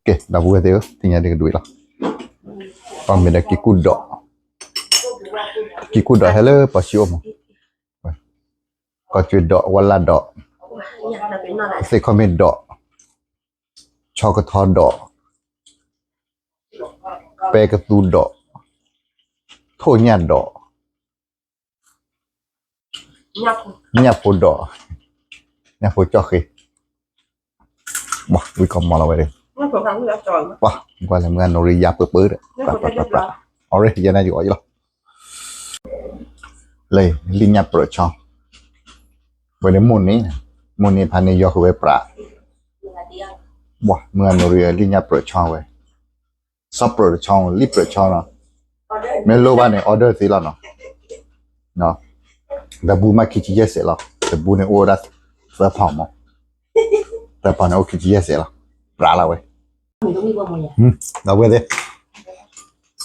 ကဲ ဒီပုၢ်ဝဲၢ်သ့ၣ်ဧၢ, သ့ၣ်ညါတကဒုလီၤ. အီၣ်မ့ၤဒီးကံၢ်ကူၣ်ဒိး, ကံၢ်ကူၣ်ဒိးဟဲလၢပှၤဆံအိၣ်မး, ကီၢ်ကၠ့ဒိး, ဝါလၢ်ဒိး, သ့ၣ်ခီၣ်မ့ၣ်ဒိး, ဆီကထီဒိး, ပဲကသူဒိး, ထိၣ်ညၣ်ဒိး, ညၣ်ဖိဒိး, ညၣ်ဖိကၠီၣ်ဃ့, ဝံၤကီၢ်မီၤလီၤဝဲဒၣ်, ကွၢ်လၢမုၢ်အနိရံယါပၢပၢဒီး, အီၣ်ရ့ၣ်ယဲန့ၣ်ယအီၣ်အံၤလီၤ. လၢလံာ်ညၣ်ပြၢးဆီ, ဝဲန့ၣ်မိၢ်န့ၣ်, မိၢ်န့ၣ်ဖးန့ၣ်ယီၤဃုာ်ဝဲပြး, မုၢ်အနိရံလံာ်ညၣ်ပြၢးဆီဝဲ, ဆီပြၢးတဆီ, လံာ်ပြၢးဆီနီၤ, မ့ၢ်လိၣ်ဘၣ်န့ၣ် order သ့လီၤနီၤ, တဘူးမးခံဆံယဲၢ်စဲးလီၤ, တဘူးန့ၣ်အိၣ်ဝဲဒၣ်သၢဖီမး, သၢဖီန့ၣ်အိၣ်ခံဆံယဲၢ်စဲးလီၤ, ပြးလီၤဝဲ, ဒီပုၢ်ဝဲၢ်သ့ၣ်,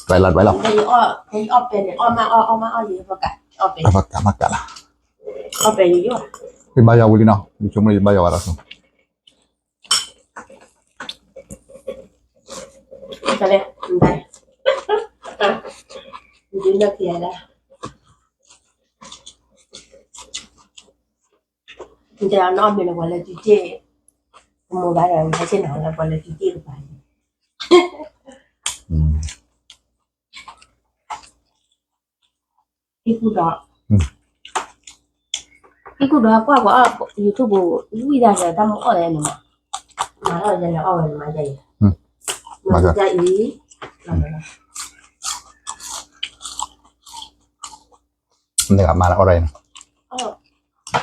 ဒွဲလီၤဒွဲလီၤ, မၤကးလီၤ, ယဘါယွၤဝံၤလံနီၤ, ယဆိကမိၣ်ယဘါယွၤဝဲဒီး, နအီၣ်မ့ၤလၢပှၤလၢတံၢ်တ့ၢ်, ကမိၢ်ဘၣ်ဒီး နဟဲဆ့ၣ်နီၤလၢပှၤလၢတံၢ်တ့ၢ်တပၤန့ၣ်, ဟံၣ်ကူၣ်ဒီး, ဟံၣ်ကူၣ်ဒီးကွၢ်ကွၢ် YouTube ပူၤ ဝံၣ်ဒၣ်ဒီး တၢ်မ့ၢ်အီၣ်လဲၣ်န့ၣ်မး, မၤထီၣ်ယဲလဲၤအီၣ်ဝဲန့ၣ်မးယဲအံၤ, မၤဒ်အံၤ, နဂၤမၤလၢအီၣ်ဒၣ်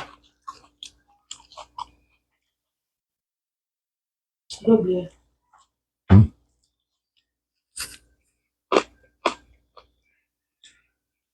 အံၤန့ၣ် မ့ၢ်ကျီ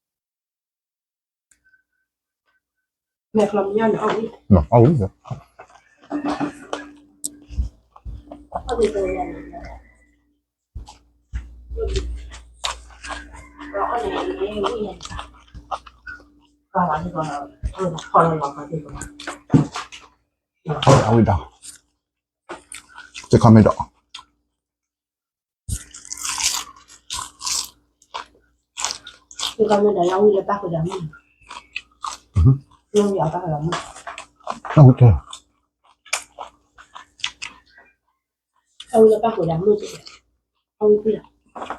မ့ၢ်ညါန့ၣ်အီၣ်ဝံၣ်, အီၣ်ဝံၣ်, အီၣ်ဝံၣ်ဒီး, သ့ၣ်ခီၣ်မ့ၢ်ဒိး သ့ၣ်ခီၣ်မ့ၢ်ဒိး လၢအဝံၣ်လၢဘၣ်ဃုာ်ဒီးမုၢ်, လၢအဝံၣ်အဘၣ်ဃုာ်ဒီးမုၢ်, အဝံၣ်, အဝံၣ်လၢဘၣ်ဃုာ်ဒီးမုၢ်, အဝံၣ်, နီၢ်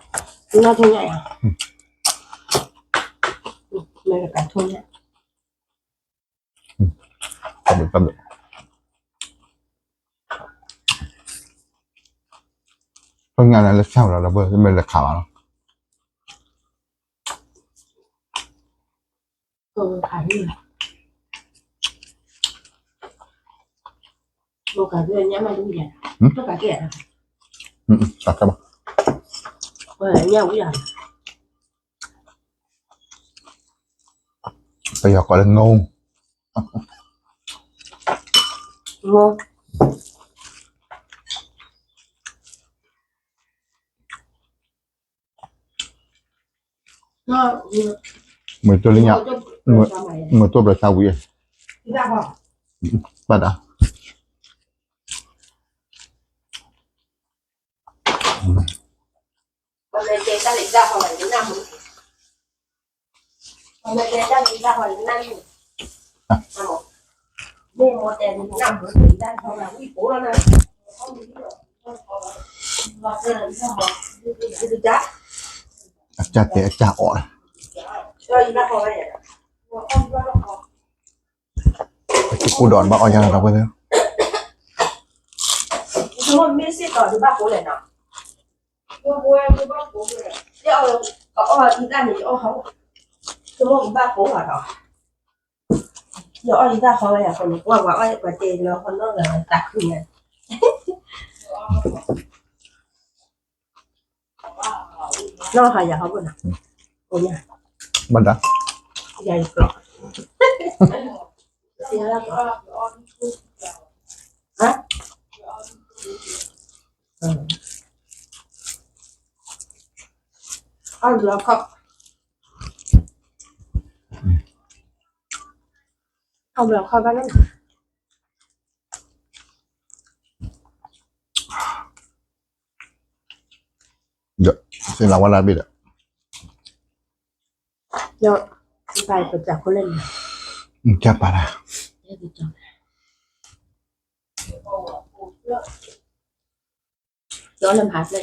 ထိၣ်ညၣ်ယၤ, မ့ၢ်တကးထိၣ်ညၣ် တဘျီ, တဘျီ, ထိၣ်ညၣ်လၢဆၣ်ဝဲဒီး တဘျီမ့ၢ်လဲၤခးဘၣ်လီၤ, တကးဘၣ်, ပယီၤကိးလၢ ငုံ, ငုံ မ့ၢ်တိၢ်လၢညါ, မ့ၢ်တိၢ်ဘျီဆါဝံၤ, ဘၣ်ဒါ, အကၢ်တဲအကၢ်အီၣ်လီၤ, ကံၢ်ကူၣ်ဒိးဘၣ်အီၣ်ယၤလီၤ ဒီပုၢ်ဝဲၢ်သ့ၣ်, မ့ၢ်စ့ၢ်ကီးဒုးဘၣ်ကိးလဲၣ်နီၤ, အီၣ်အီၣ်အံသၣ်န့ၣ် ယအီၣ်, ယအီၣ်အံသၣ်ဟီဝဲယၤဃိန့ၣ် ကွၢ်ပှၤအီၣ်ပှၤတဲလီၤဟီနီၢ်ဂၤသးခုညါ, နီၢ်ဟးယၤဟီဘၣ်နီၤ, ဘၣ်ဒါ, ယၤယကျိး, အီၣ်လီၤခီၣ်, ခီဘျီခီဘျီန့ၣ် ဒီး သ့ၣ်လၢဝဲလၢဘ့ၣ်ဒီး ဒီး ပာ်ပကြၢးခိၣ်လၢန့ၣ် ကၢ်ပာ်လၢ ဒီးလၢမၤဖျၢၣ် ယဆိ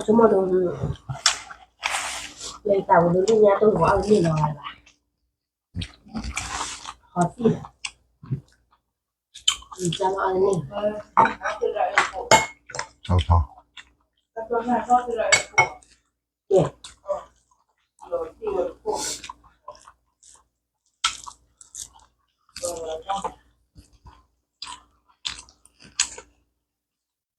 ကမိၣ်ဒိၣ် လၢတၢ်ဝဲဒၣ်လၢညါတအိၣ်အီၣ်တန့ၢ်လီၤဘၣ် ဟီသံၣ်လီၤ ယကၢ်လီၤအ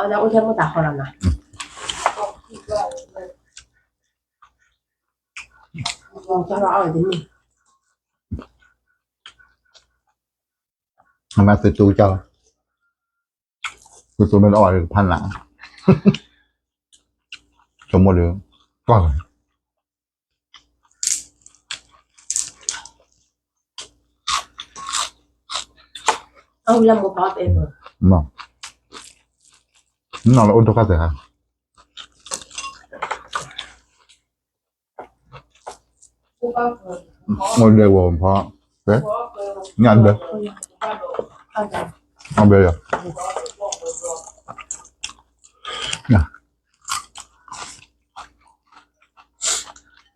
ီၣ်တန့ၢ် ဝံၣ်ကိးမီဒီးကွဲ အမ့ၢ်သုတူကၢ်လီၤ သုတူမ့ၢ်လၢအီၣ်ဝဲတဖၣ်နၤ ဆိကမိၣ်ဒီး ကီၢ် အဝဲလၢမိၢ်ပၢ်ပဲ မ့ၢ် နီၢ်လၢအိၣ်ဒိၣ်ခါသဲးဟါ အိၣ်ဒဲးဝီၤဖီ ညၣ်ဒဲး အဘဲယၤ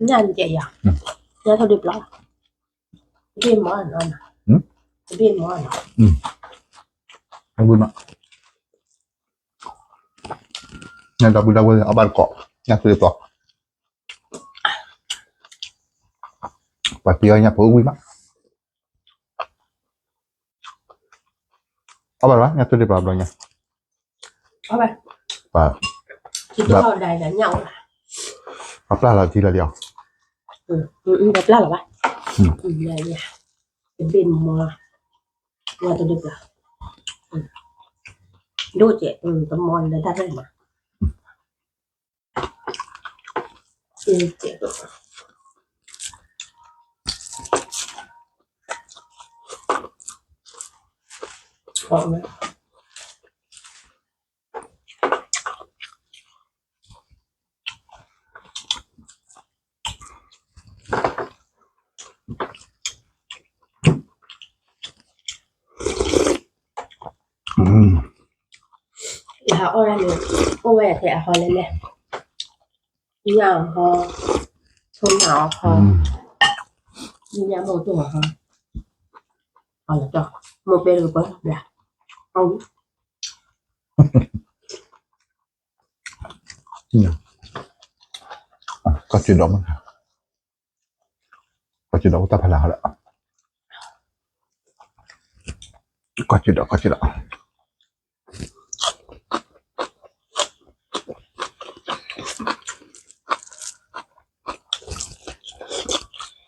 ညၣ်ကဲယၤ ညၣ်ထီၣ်ဒုးပျီ တဘ့ၣ်မီၢ်နီၤ တဘ့ၣ်မီၢ်နီၤ အဝံၣ်မး ညၣ်ဒီပုၢ်ဒီဝဲၢ်အီၣ်ဘၣ်တကိး ညၣ်သူတပျီ ပှၤတ့အီၣ်ညၣ်ဖိဝံၣ်မး အီၣ်ဘၣ်ဘၣ် ညၣ်သူတပျီဘျီညါ ပှၤ ပျၢ်လီၤထံလီၤလံအီၤ ပျၢ်လီၤဘၣ် တဘ့ၣ်မီၢ် ညၣ်သူတပျီ ဒိၣ်ကဲ တမီၢ်လၢတၢ်ရဲၣ်မး ယဟးအီၣ်ဒၣ်န့ၣ် အိၣ်ဝဲထဲအဟီလဲၣ်လဲၣ် ညၣ်အဟီ ဆိညၣ်အဟီ ညၣ်မိၢ်တိၢ်အဟီ အလီၤတီၢ် မိၢ်ပဲတကပၤဘျါ အဝံၣ် ကီၢ်စ့ဒီးမး ကီၢ်စ့ဒီးအိၣ်တၢ်ဖးလၢ်ဟီဒီး ကီၢ်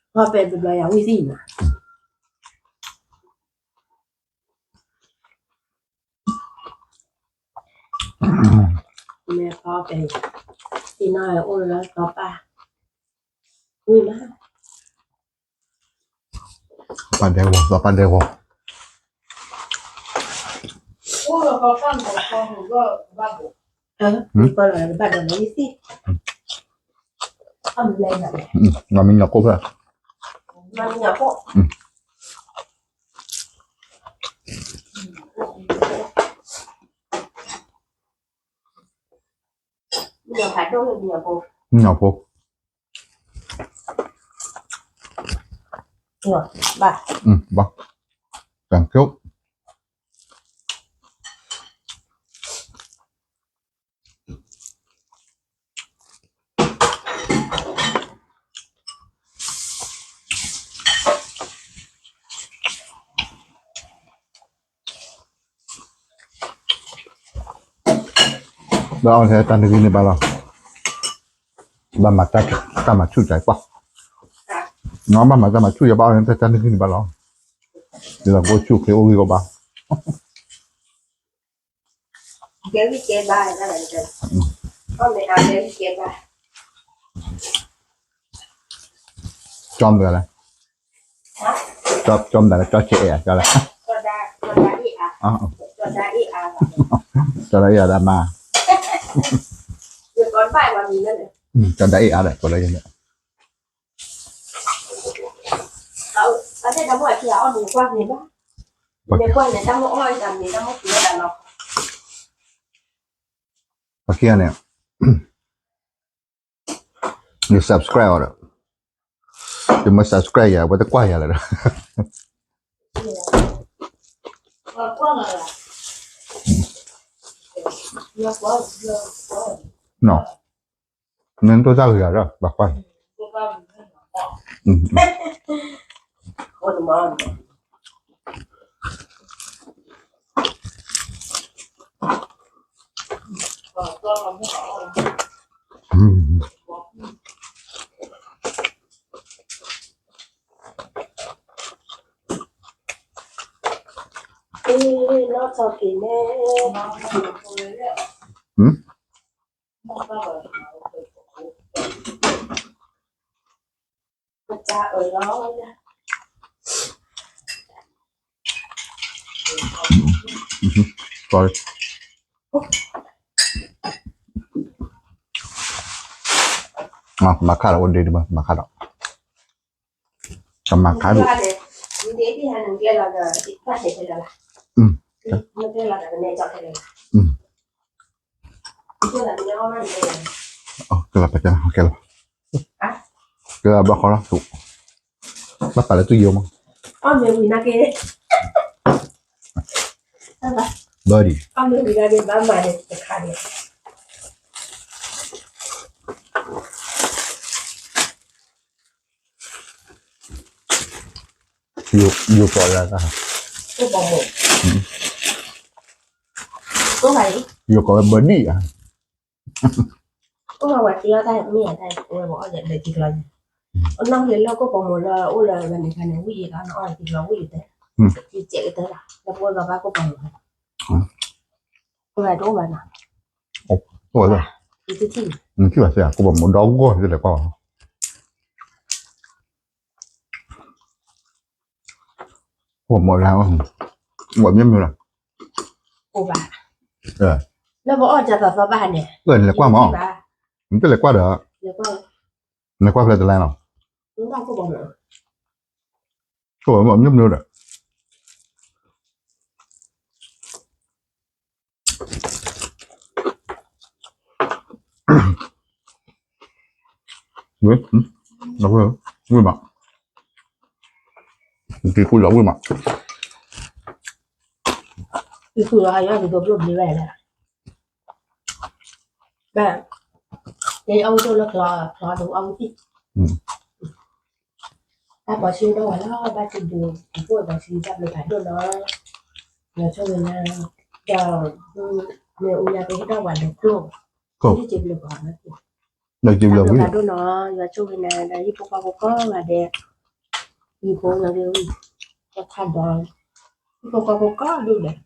စ့ဒီး ကီၢ်စ့ဒီး ဟီပဲတဘျီယၤဝံၣ်သံၣ်နၤ မ့ၢ်ဖီပဲ သံၣ်နီၣ်အိၣ်လၢသီပၢ် ဝံၣ်မး ပၢ်ဒဲးဂီၤ သီပၢ်ဒဲးဂီၤ ပၢ်လီၤဘၣ်ဒီးလၢယသံၣ် မ့ၢ်ညါကိၣ်ဖဲ မ့ၢ်ညါကိၣ် ညါဖိ ဘၣ် ဘၣ် thank you အ ဘၣ်အီၣ်ထဲတၢ်နဂံၢ်န့ၣ်ဘၣ်လီၤ. ဘၣ်မၤတၢ်မၤဆူၣ်စၢ်ကွၢ်, ဘၣ်မၤတၢ်မၤဆူၣ်ယၤ ဘၣ်အီၣ်ထဲတၢ်နဂံၢ်န့ၣ်ဘၣ်လီၤ. ဒ်သိးကအိၣ်ဆူၣ်အိၣ်ချ့အိၣ်ဂံၢ်အိၣ်ဘါ ကၠီမတၤလဲၣ်, ကၠီမတၤလဲၣ်, ကၠီဆဲးအဲၣ် ကၠီလဲၣ်, ကၠီဒၣ်အ့ၣ်အါဒီးမါ, ကၠီဒၣ်အ့ၣ်အါဒီး ကၠီဒၣ်အ့ၣ်အါဒီး ပှၤခံဂၤန့ၣ် ယ subscribe အီၤဒီး ယမ့ၢ် subscribe ယၤ အဝဲတကွၢ်ယၤလၢၤဒီး နတိၢ်တၢ်ဂ့ၤဂၤဒီး ဘၣ်ကွၢ် မၤခါဒီး အိၣ်ဒ့ဒံးမး မၤခါဒီး ကမၤခါဒီး ကဲလီၤ ပကဲလီၤ ကဲလီၤ ကဲလီၤ ဘၣ်ဃီလီၤ ဘၣ်ပာ်လၢသူယိမး ဘၣ်ဒံး ယိၤကိးဝဲ ယိၤကိးဝဲ buddy ဧါ အိၣ်ဝဲတ့အီၣ်တၢ်မ့ၢ်တၢ်ဝဲဘၣ်အီၣ်ယၤဒီးထံကျီယၤ အနီၢ်က့ၤလၢကိၣ်ပိာ်မိၣ်လၢအိၣ်လၢဝဲန့ၣ်ခါန့ၣ် ဝံၣ်ယံၤလီၤ နအီၣ်ထံကျီဝံၣ်ယံၤတဲ ယစဲးကတၢၢ်လီၤ လၢပအိၣ်လီၤဘၣ်ကိၣ်ပိာ်မိၣ် အိၣ်ဝဲတအိၣ်ဘၣ်နီၤ အိၣ်ဝဲ ထံၣ်ဘၣ်စ့ၢ် ကိၣ်ပိာ်မိၣ်ဒီဂီၢ်ယလဲၤကွၢ် ကိၣ်ပိာ်မိၣ်လၢ အိၣ်ဘၣ်မ့ၢ်မ့ၢ်လီၤ အိၣ်ဘၣ် လၢပအီၣ်ကသီသီဘၣ်န့ၣ် လဲၤကွၢ်မး နတလဲၤကွၢ်ဒီး လဲၤကွၢ်ဖဲတလဲလီၤ ကိၣ်ပိာ်မိၣ်မ့ၢ်မ့ၢ်ဒီး ဝံၣ် ဝံၣ်မး တံၤကူလီၤဝံၣ်မး တံၤကူလီၤ အယီၤဒ်သိးဘျိၣ်ဘျ့ဝဲလဲၣ် ဘၣ် ယအီၣ်ဝံၣ်ဒိၣ်လၢချီ ချီဒိၣ်အီၣ်ဝံၣ်သံၣ် တၢ်ပှၤဆံဒိၣ်ဝဲလီၤ ဘၣ်တံၤဒိၣ် တံၤဖိဘၣ်ဆံတၢ်ဘျုးဖးဒိၣ်နီၤ ယွၤဆိၣ်ဂ့ၤနၤ ဒီး မ့ၢ်အူညါကဟ့ၣ်ထီၣ်ပှၤဒီးကျိၣ် လၢစံးဘျုးပှၤ တၢ်ဘျုးဖးဒိၣ်နီၤ ယွၤဆိၣ်ဂ့ၤနၤ ဒီးဟံၣ်ဖိဃီဖိကိးဂၤဒဲး ဟံၣ်ဖိဃီဖိ တၢ်ထါဒီး ဟံၣ်ဖိဃီဖိကိးဒူၣ်ဒဲး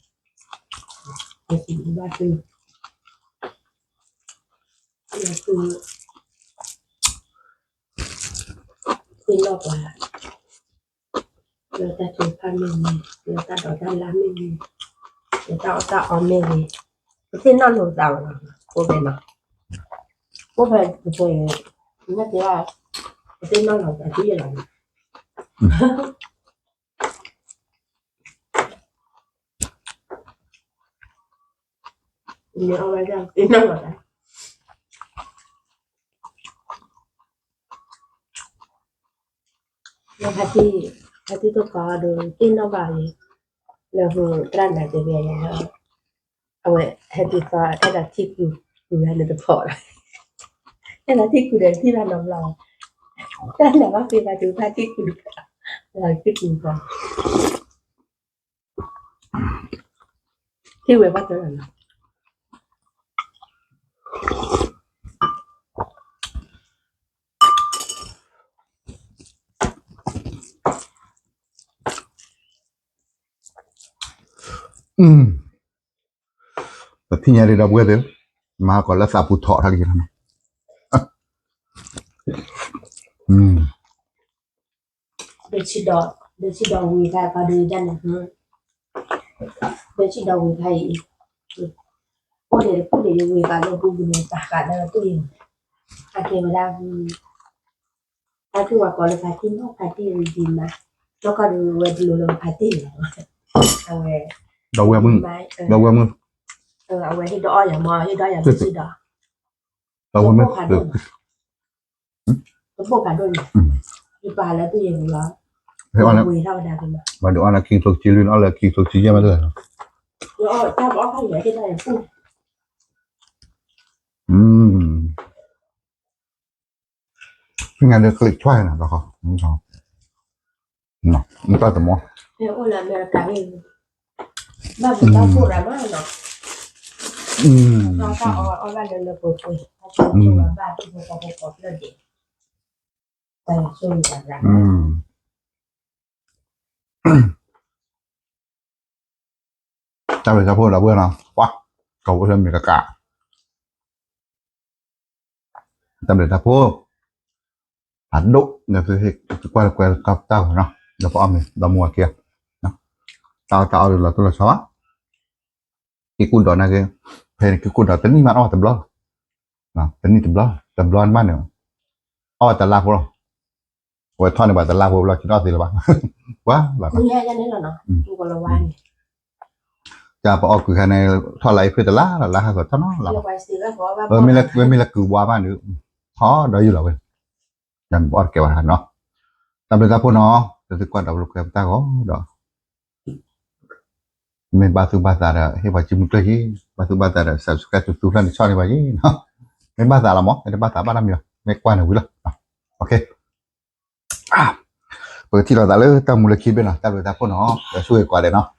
ယစံးဘျုးဘၣ်သု ယသု သ့ၣ်နီၣ်ပှၤ လၢတၢ်ထုကဖၣ်မ့ၢ်ဂ့ၤ လၢတၢ်ဒိးတၢ်လၢ်မ့ၢ်ဂ့ၤ လၢတၢ်အီၣ်တၢ်အီမ့ၢ်ဂ့ၤ ပသ့ၣ်နီၣ်လိာ်သးဘၣ်နီၤ ကိးဂၤနီၤ ကိးဂၤပသ့ၣ် နသ့ၣ်ဘၣ် ပသ့ၣ်နီၣ်လိာ်သးသ့လီၤနီၤ နအီၣ်ဝဲဒၣ်သ့ၣ်နီၣ်လိာ်သး လၢဖါတံၢ် ဖါတံၢ်တကိးဒီး သ့ၣ်နီၣ်ဘၣ်လံ လၢဟိသရၣ်နၤတဲဝဲလၢ အဝဲဟဲတုၤသီ အဲၣ်ဒိးထံၣ်ကုၤ ကုၤဝဲန့ၣ်တဖီၣ်လီၤ အဲၣ်ဒိးထံၣ်ကုၤဒီးထံၣ်ဘၣ်နီတဘျီ တၢ်နၤဘၣ်ဃ့ဘၣ်တုၤဖါတံၢ်ကုၤ လီၤထံၣ်ကုၤဃီ ထံၣ်ဝဲဘၣ်တၢ်လီၤနီၤ ပထံၣ်ညါဒံးဒီပုၢ်ဝဲၢ်သ့ၣ်, မၤဟးကီးလၢသးပူၤထီၣ်ထီၣ်က့ၤလီၤနီၤ. ဒီးဆံးဒီးဝံၤခါကီးဒုးဒၣ်န့ၣ်, ဒီးဆံးဒီးဝံၤခါအံၤ, အိၣ်ဒံးတပူၤဒံးဝံၤခါလၢပူၤပူၤန့ၣ် ပာ်ဃာ်လၢတူၢ်အံၤ, အကဲဝဲဒၣ် တၢ်သူၣ်ဝဲကိးလၢဖါတံၢ်နီၤ, ဖါတံၢ်ဝံၤဒံးမး, ဒီးကီၢ်ဒုးဝဲတလိၤလၢဖါတံၢ်လီၤ, အဝဲ, ဒီးဝဲမုၣ်, ဒီးဝဲမုၣ်, အဝဲဟ့ၣ်ဒီးအီၣ်ယၤမး, ဟ့ၣ်ဒီးယၤမ့ၢ်ဆံးဒီး, ဒီးဝဲမုၣ်, တဘိၣ်ဖးဒိၣ်န့ၣ်, ယပာ်လၢသူၣ်ယဲၢ်ပူၤလီၤ, ဝံၤထီၣ်ဝဲဒၣ်က့ၤမး, ဘၣ်ဒုးအီၣ်လၢခံကထိခံဆံလွံၢ်န့ၣ် အီၣ်လၢခံကထိခံဆံယဲၢ်မးတလၢာ်နီၤ, တၢ်ပအီၣ်ဖးယဲၢ်ဟ့ၣ်ဒီးယၤပူၤ ဖဲညါဒီးကလံးဆွၣ်နီၤ, တၢ်သမီ, အိၣ်လၢအမဲရကၤန့ၣ်, ဘၣ်မူဘၣ်ဖိရၤမးနီၤ, ဘၣ်တၢ်အီၣ်အီၣ်ဘၣ်လၢလၢပှဲၤပှဲၤ, ဘၣ်ဖိဖိဖိဖိဖျၢၣ်ဒဲး, တၢ်ဆိၣ်ဂ့ၤတၢ်ရၤ, တၢ်ဘျုးတၢ်ဖှိၣ်ဒီပုၢ်ဝဲၢ်နီၤ, ပှၤ, ကီၢ်ပူၤလၢမ့ၢ်ကကး တၢ်ဘျုးတၢ်ဖှိၣ်, ဖးဒိၣ်, ဒီးသုဟ့ၣ်ကွၢ်လၢကွဲးကီၢ်ပတၢ်ဂီၤနီၤ, ဒီးပအီၣ်မ့ၤ ဒီမူဝဲက့ၤ, တၢ်အီၣ်တၢ်အီဒုးလီၤတိၢ်လီၤဆီဘၣ်, က့ၤကူၣ်ဒီးနာ်က့, ဖဲန့ၣ်က့ၤကူၣ်ဒီးတနံၣ်မးအီၣ်တဘျီ, တနံၣ်တဘျီ, တဘျီန့ၣ်မးန့ၣ်, အီၣ်ဝဲတလါဖိလီၤ, အဝဲထီၣ်န့ၢ်ဘၣ်တလါဖိဘျီ က့ၤထီၣ်သ့လၢၤဘၣ်, ပှၤလီၤနီၤ တၢ်ပအီၣ်ကွံာ်ခါန့ၣ် ထီၣ်လါအ့ဖြ့ၣ်တလါလီၤ, လါဟါဂီၤထီၣ်နီၤလါ, မ့ၢ်လၢကုၢ်ဝါဘၣ်န့ၣ်, ထီၣ်ဒီးယုၢ်လီၤဝဲ, ယပအီၣ်တကဲဘၣ်နီၤ, တၢ်ဘျုးတၢ်ဖှိၣ်နီၤ, တသုကွၢ်ဒီးပလိာ်ကွဲပတၢ်ဂီၤဒီး, မ့ၢ်ဘၣ်သူၣ်ဘၣ်သးဒီး ဟ့ၣ်ပှၤစုမုၢ်ကျၢၢ်ယ့, ဘၣ်သူၣ်ဘၣ်သးဒီး subscribe သူသူဖျၢၣ်န့ၣ်ဆီၣ်န့ၢ်ပှၤယ့နီၤ, မ့ၢ်ဘၣ်သးလီၤမး မ့ၢ်တဘၣ်သးဘၣ်နီတမံၤဘၣ်, မ့ၢ်ကွၢ်န့ၣ်ဝံၤလီၤ, ပကထံၣ်လိာ်သးလၢတၢ်မူလၢခံဘ့ၣ်နီၤ, တၢ်ဘျုးတၢ်ဖှိၣ်နီၤ, ဒီးဆိၣ်ဂ့ၤကိးဂၤဒဲးနီၤ,